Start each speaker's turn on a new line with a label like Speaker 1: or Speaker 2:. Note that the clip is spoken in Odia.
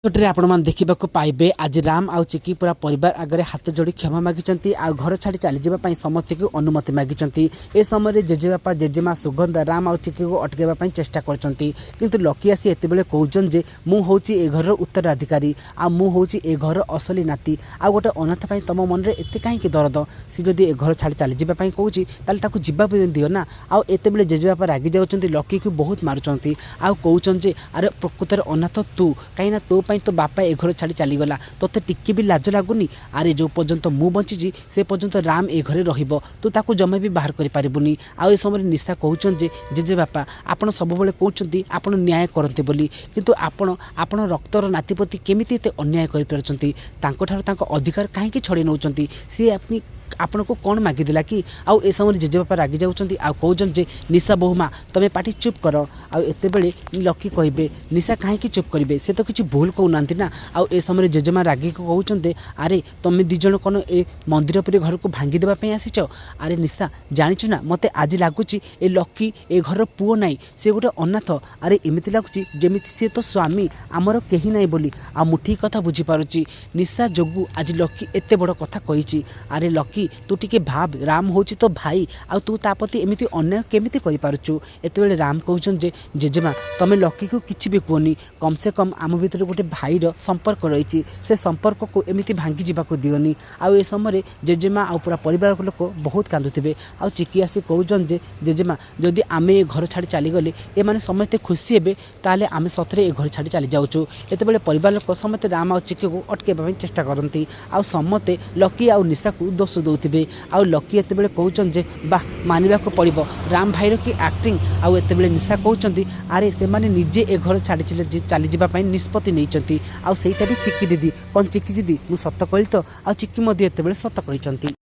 Speaker 1: ଏପଟରେ ଆପଣମାନେ ଦେଖିବାକୁ ପାଇବେ, ଆଜି ରାମ ଆଉ ଚିକି ପୁରା ପରିବାର ଆଗରେ ହାତ ଯୋଡ଼ି କ୍ଷମା ମାଗିଛନ୍ତି ଆଉ ଘର ଛାଡ଼ି ଚାଲିଯିବା ପାଇଁ ସମସ୍ତଙ୍କୁ ଅନୁମତି ମାଗିଛନ୍ତି। ଏ ସମୟରେ ଜେଜେବାପା, ଜେଜେମା, ସୁଗନ୍ଧା ରାମ ଆଉ ଚିକିକୁ ଅଟକାଇବା ପାଇଁ ଚେଷ୍ଟା କରିଛନ୍ତି। କିନ୍ତୁ ଲକି ଆସି ଏତେବେଳେ କହୁଛନ୍ତି ଯେ ମୁଁ ହେଉଛି ଏ ଘରର ଉତ୍ତରାଧିକାରୀ ଆଉ ମୁଁ ହେଉଛି ଏ ଘରର ଅସଲି ନାତି। ଆଉ ଗୋଟେ ଅନାଥ ପାଇଁ ତମ ମନରେ ଏତେ କାହିଁକି ଦରଦ? ସେ ଯଦି ଏ ଘର ଛାଡ଼ି ଚାଲିଯିବା ପାଇଁ କହୁଛି, ତାହେଲେ ତାକୁ ଯିବା ପାଇଁ ଦିଅ ନା। ଆଉ ଏତେବେଳେ ଜେଜେବାପା ରାଗି ଯାଉଛନ୍ତି, ଲକିକୁ ବହୁତ ମାରୁଛନ୍ତି ଆଉ କହୁଛନ୍ତି ଯେ ଆରେ, ପ୍ରକୃତରେ ଅନାଥ ତୁ, କାହିଁକିନା ତୋ ପାଇଁ ତୋ ବାପା ଏ ଘର ଛାଡ଼ି ଚାଲିଗଲା। ତୋତେ ଟିକେ ବି ଲାଜ ଲାଗୁନି? ଆରେ, ଯେଉଁ ପର୍ଯ୍ୟନ୍ତ ମୁଁ ବଞ୍ଚିଛି, ସେ ପର୍ଯ୍ୟନ୍ତ ରାମ ଏ ଘରେ ରହିବ। ତୁ ତାକୁ ଜମା ବି ବାହାର କରିପାରିବୁନି। ଆଉ ଏ ସମୟରେ ନିଶା କହୁଛନ୍ତି ଯେ ଜେଜେବାପା, ଆପଣ ସବୁବେଳେ କହୁଛନ୍ତି ଆପଣ ନ୍ୟାୟ କରନ୍ତି ବୋଲି, କିନ୍ତୁ ଆପଣ ଆପଣ ରକ୍ତର ନାତିପତି କେମିତି ଏତେ ଅନ୍ୟାୟ କରିପାରୁଛନ୍ତି? ତାଙ୍କଠାରୁ ତାଙ୍କ ଅଧିକାର କାହିଁକି ଛଡ଼େଇ ନେଉଛନ୍ତି? ସିଏ ଆପନି ଆପଣଙ୍କୁ କ'ଣ ମାଗିଦେଲା କି? ଆଉ ଏ ସମୟରେ ଜେଜେବାପା ରାଗି ଯାଉଛନ୍ତି ଆଉ କହୁଛନ୍ତି ଯେ ନିଶା ବୋହୁମା, ତମେ ପାଟି ଚୁପ୍ କର। ଆଉ ଏତେବେଳେ ଲକି କହିବେ, ନିଶା କାହିଁକି ଚୁପ୍ କରିବେ? ସେ ତ କିଛି ଭୁଲ କହୁନାହାନ୍ତି ନା। ଆଉ ଏ ସମୟରେ ଜେଜେମା ରାଗିକି କହୁଛନ୍ତି, ଆରେ, ତମେ ଦୁଇ ଜଣ କ'ଣ ଏ ମନ୍ଦିର ପରି ଘରକୁ ଭାଙ୍ଗିଦେବା ପାଇଁ ଆସିଛ? ଆରେ ନିଶା, ଜାଣିଛୁ ନା, ମୋତେ ଆଜି ଲାଗୁଛି ଏ ଲକି ଏ ଘରର ପୁଅ ନାହିଁ, ସେ ଗୋଟେ ଅନାଥ। ଆରେ, ଏମିତି ଲାଗୁଛି ଯେମିତି ସିଏ ତ ସ୍ୱାମୀ, ଆମର କେହି ନାହିଁ ବୋଲି। ଆଉ ମୁଁ ଠିକ୍ କଥା ବୁଝିପାରୁଛି, ନିଶା ଯୋଗୁଁ ଆଜି ଲକି ଏତେ ବଡ଼ କଥା କହିଛି। ଆରେ ଲକି, ତୁ ଟିକେ ଭାବ, ରାମ ହେଉଛି ତୋ ଭାଇ ଆଉ ତୁ ତା ପ୍ରତି ଏମିତି ଅନ୍ୟାୟ କେମିତି କରିପାରୁଛୁ? ଏତେବେଳେ ରାମ କହୁଛନ୍ତି ଯେ ଜେଜେମା, ତମେ ଲକିକୁ କିଛି ବି କୁହନି। କମ୍ ସେ କମ୍ ଆମ ଭିତରେ ଗୋଟେ ଭାଇର ସମ୍ପର୍କ ରହିଛି, ସେ ସମ୍ପର୍କକୁ ଏମିତି ଭାଙ୍ଗି ଯିବାକୁ ଦିଅନି। ଆଉ ଏ ସମୟରେ ଜେଜେମା ଆଉ ପୁରା ପରିବାର ଲୋକ ବହୁତ କାନ୍ଦୁଥିବେ। ଆଉ ଚିକି ଆସି କହୁଛନ୍ତି ଯେ ଜେଜେମା, ଯଦି ଆମେ ଏ ଘର ଛାଡ଼ି ଚାଲିଗଲେ ଏମାନେ ସମସ୍ତେ ଖୁସି ହେବେ, ତାହେଲେ ଆମେ ସତରେ ଏ ଘର ଛାଡ଼ି ଚାଲି ଯାଉଛୁ। ଏତେବେଳେ ପରିବାର ଲୋକ ସମସ୍ତେ ରାମ ଆଉ ଚିକିକୁ ଅଟକାଇବା ପାଇଁ ଚେଷ୍ଟା କରନ୍ତି ଆଉ ସମସ୍ତେ ଲକି ଆଉ ନିଶାକୁ ଦୋଷ ଦେଉଥିବେ। ଆଉ ଲକି ଏତେବେଳେ କହୁଛନ୍ତି ଯେ ବାহ, ମାନିବାକୁ ପଡ଼ିବ ରାମ ଭାଇର କି ଆକ୍ଟିଂ। ଆଉ ଏତେବେଳେ ନିଶା କହୁଛନ୍ତି, ଆରେ, ସେମାନେ ନିଜେ ଏ ଘର ଛାଡ଼ି ଚାଲିଯିବା ପାଇଁ ନିଷ୍ପତ୍ତି ନେଇଛନ୍ତି ଆଉ ସେଇଟା ବି ଚିକି ଦିଦି। କ'ଣ ଚିକି ଦିଦି, ମୁଁ ସତ କହିଲି ତ? ଆଉ ଚିକି ମଧ୍ୟ ଏତେବେଳେ ସତ କହିଛନ୍ତି।